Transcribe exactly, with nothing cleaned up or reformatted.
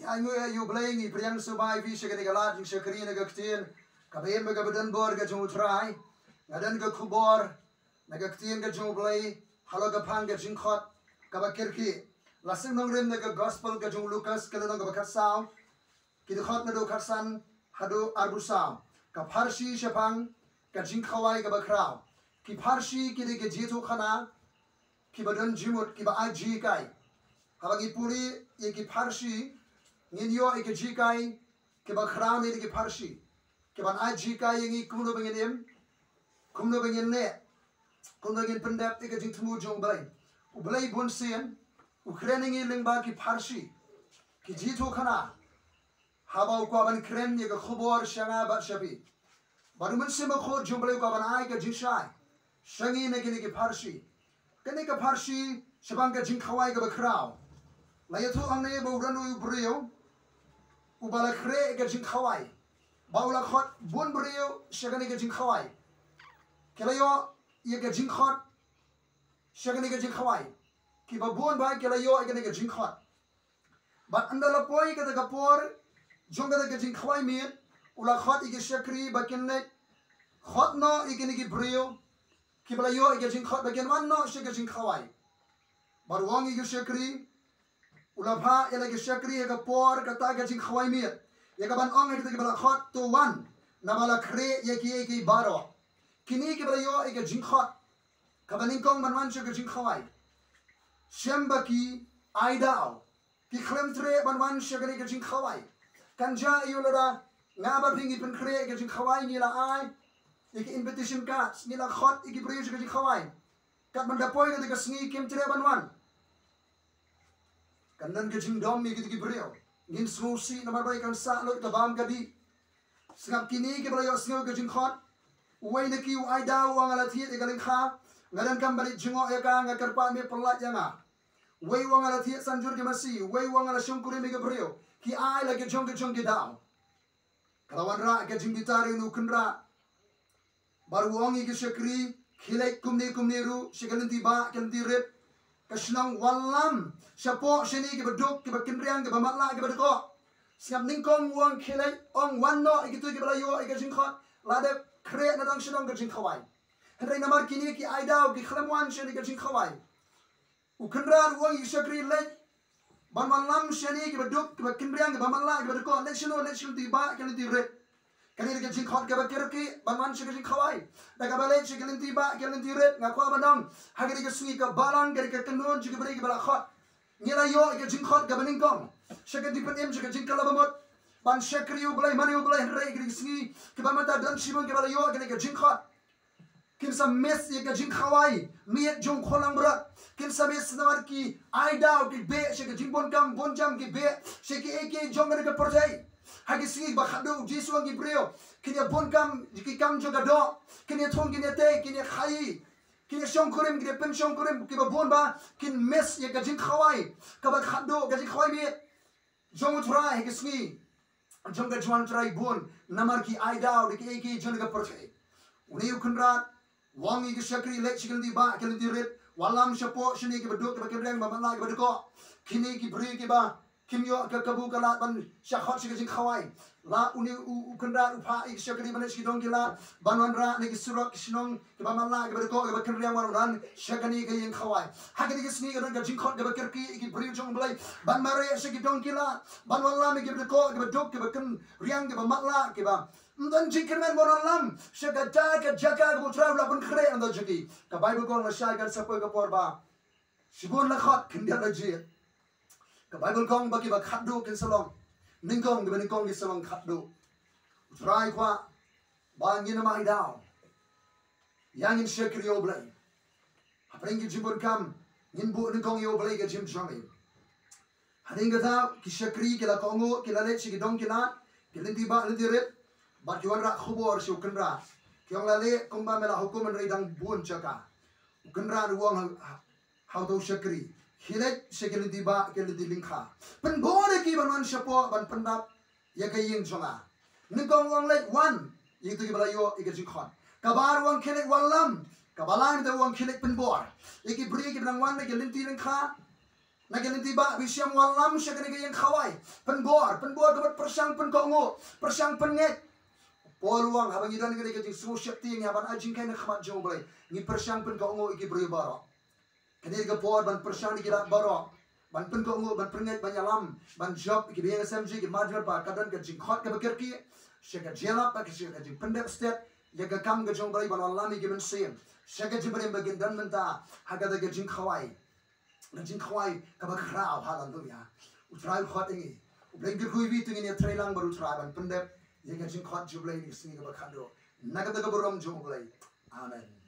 Ai ngi ïa u Blei, ngi pdiang sngewbha ïa phi sha kane ka lad jingshakri na ka ktien kaba im bad kaba don bor ka jong u Trai. Nga don ka khubor na ka ktien ka jong u Blei halor ka phang ka jingkhot kaba kyrkieh. La seng nongrim na ka gospel ka jong u Lukas, ka lynnong kaba khatsaw, ki dkhot naduh khatsan haduh arphew saw. Ka pharshi shaphang ka jingkhawai kaba khraw. Ki pharshi ki dei ki jingïathuhkhana kiba don jingmut, kiba ai jinghikai. Haba ngi pule ïa ki pharshi, ngin ïoh ïa ki jinghikai kiba khraw na ki pharshi, kiban ai jinghikai ïa ngi kumno ba ngin im, kumno ba ngin leh, kumno ba ngin pyndep ïa ka jingthmu jong u Blei. U Blei bunsien u kren ïa ngi lyngba ki pharshi, ki jingïathuhkhana, haba u kwah ban kren ïa ka khubor sha nga bad sha phi. Bad u Mynsiem Bakhuid jong u Blei u kwah ban ai ka jingshai sha ngi na kine ki pharshi. Kane ka pharshi shaphang ka jingkhawai kaba khraw, la ïathuh hangne ba u don u briew uba la khreh ïa ka jingkhawai, ba u la khot bun briew sha kane ka jingkhawai. Ki la ïoh ïa ka jingkhot sha kane ka jingkhawai. Kiba bun bha ki la ïoh ïa kane ka jingkhot. Bad ynda la poi kata ka por jong kata ka jingkhawai miet, u la khot ïa ki shakri ba kin leit khot noh ïa kine ki briew kiba la ïoh ïa ka jingkhot ba kin wan noh sha ka jingkhawai. Bad u ong ïa ki shakri, u la phah ïa la ki shakri ha ka por kata ka jingkhawai miet, ïa kaban ong ha kita kiba la khot, to wan, naba la khreh ïa kiei kiei baroh. Kine kiba la ïoh ïa ka jingkhot kaba nyngkong ban wan sha ka jingkhawai, shem ba ki ai daw, ki khlem treh ban wan sha kane ka jingkhawai. Kan jia ïa u lada nga bad phi ngi pynkhreh ïa ka jingkhawai, ngi la ai ïa ki invitation cards, ngi la khot ïa ki briew sha ka jingkhawai, katba ynda poi kata ka sngi kim treh ban wan. Kan don ka jingdom ïa kita ki briew. Ngin sngewsih namar ba kan sah lut ka bam ka dih. Sngap kine kiba la ïohsngew ïa ka jingkhot. Uwei na ki u ai daw, u ong, nga la thied ïa ka lyngkha, nga donkam ban leit jngoh ïa ka, nga kyrpad me pyllait ïa nga. Uwei u ong, nga la thied san jur ki masi. Uwei u ong, nga la shongkurim ïa ki briew. Ki ai la ki jong ki jong ki daw. Ka la wanrah ka jingbitar ïa u kynrad. Bad u ong ïa ki shakri, khie leit kumne kumne ruh sha ki lynti bah, ki lynti rit, ka shnong, wallam shapoh shane, kiba duk, kiba kynriang, kiba matlah, kiba dkoh. Sngap, nyngkong u ong khie leit, ong wan noh ïa kito kiba la ïoh ïa ka jingkhot, la dep khreh na dong sha dong ka jingkhawai. Hynrei namar kine ki ai daw, ki khlem wan shane ka jingkhawai. U kynrad u ong ïa ki shakri, leit ban wallam shane, kiba duk, kiba kynriang, kiba matlah, kiba dkoh, leit shano, leit sha ki lynti bah, ki lynti rit. Kane ka jingkhot kaba kyrkieh ban wan sha ka jingkhawai. Da kaba leit sha ki lynti bah, ki lynti rit, nga kwah ban ong, ha kane ka sngi ka balang, kane ka kynhun jong ki briew kiba la khot, ngi la ïoh ïa ka jingkhot kaba nyngkong sha ka jingpynim, sha ka jingkylla bamut ban shakri ïa u Blei, mane ïa u Blei. Hynrei ha kane ka sngi, kiba mynta don shibun kiba la ïoh ïa kane ka jingkhot, kin sa miss ïa ka jingkhawai miet jong u Khunlangbrot. Kin sa miss namar ki ai daw, ki beh sha ka jingbun kam bun jam, ki beh sha kiei kiei jong kane ka pyrthei. Ha ki sngi ba khatduh, u Jisu u ong ïa ki briew, kin ïa bun kam, ki kam jong ka doh, kin ïa thung, kin ïa tei, kin ïa khaii, kin ïa shongkurim, kin ïa pynshongkurim, kiba bun bah kin miss ïa ka jingkhawai kaba khatduh, ka jingkhawai miet jong u Trai ha ki sngi jong ka jingwan Trai bun, namar ki ai daw da kiei kiei jong ka pyrthei. Une u kynrad u ong ïa ki shakri, leit sha ki lynti bah, ki lynti rit, wallam shapoh shane, kiba duk, kiba kynriang, kiba matlah, kiba dkoh. Kine ki briew kiba kim ïoh ka kabu ka lad ban shah khot sha ka jingkhawai. La une u, u kynrad u phah ïa ki shakri ban leit sha ki dong ki lad, ban wanrah na ki surok ki shnong, kiba matlah, kiba dkoh, kiba kynriang, wan wan sha kane ka ïing khawai. Ha kane ka sngi ka don ka jingkhot kaba kyrkieh ïa ki briew jong u Blei ban mareh sha ki dong ki lad, ban wallam ïa kiba dkoh, kiba duk, kiba kynriang, kiba matlah, kiba ym don jingkyrmen, ban wallam sha kata ka jaka kaba u Trai u la pynkhreh na ka bynta jong ki. Ka Baibl ka ong, lashai kan sa poi ka por ba shibun la khot, khyndiat la jied. Ka Baibl ka ong ba kiba khatduh kin sa long nyngkong, kiba nyngkong kin sa long khatduh. U Trai u kwah ba ngin ym ai daw ïa, ngin shakri ïa u Blei. Hapdeng ki jingbun kam, ngin buh nyngkong ïa u Blei, ka jingim jong ngi. Hadien kata, ki shakri ki la kohnguh, ki la leit sha ki dong ki lad, ki lynti bah, lynti rit, bad ki wanrah khubor sha u kynrad. Ki ong, la leh kumba me la hukum, hynrei dang bun jaka. U kynrad u ong ha, ha, ha uta u shakri, khie leit sha ki lynti bah, ki lynti lyngkha, pynbor ïa ki ban wan shapoh ban pyndap ïa ka ïing jong nga. Nyngkong u ong leit wan ïa kito kiba la ïoh ïa ka jingkhot. Kaba ar u ong khie leit wallam. Kaba lai mynta u ong khie leit pynbor ïa ki briew kiba dang wan na ki lynti lyngkha, Na ka lynti ba phi shem wallam sha kane ka ïing khawai. Pynbor, pynbor ka bad pyrshang pynkohnguh, pyrshang pynngeit. Paul u ong haba ngi don kane ka jingsngewsih te ngi hap ban ai jingkheiñ na khmat jong U Blei. Ngi pyrshang pynkohnguh ïa ki briew baroh. Kane ka por ban pyrshang ïa ki lad baroh. Ban pynkohnguh, ban pynngeit, ban ïalam, ban jop ïa ki ïing S M G, ki marjan ba ka don ka jingkhot kaba kyrkieh. Sha ka jingïalap bad sha ka jingpyndep stet ïa ka kam ka jong U Blei ban wallam ïa ki mynsiem. Sha ka jingpynim ba kin don mynta ha kata ka jingkhawai. Ka jingkhawai kaba khraw, haleluya. U Trai u khot ïa ngi. U Blei un kyrkhu ïa phi, to ngin ïatreilang bad U Trai ban pyndep ïa ka jingkhot jong U Blei ha kine ki sngi kiba khatduh. Na ka bynta ka burom jong U Blei. Amen.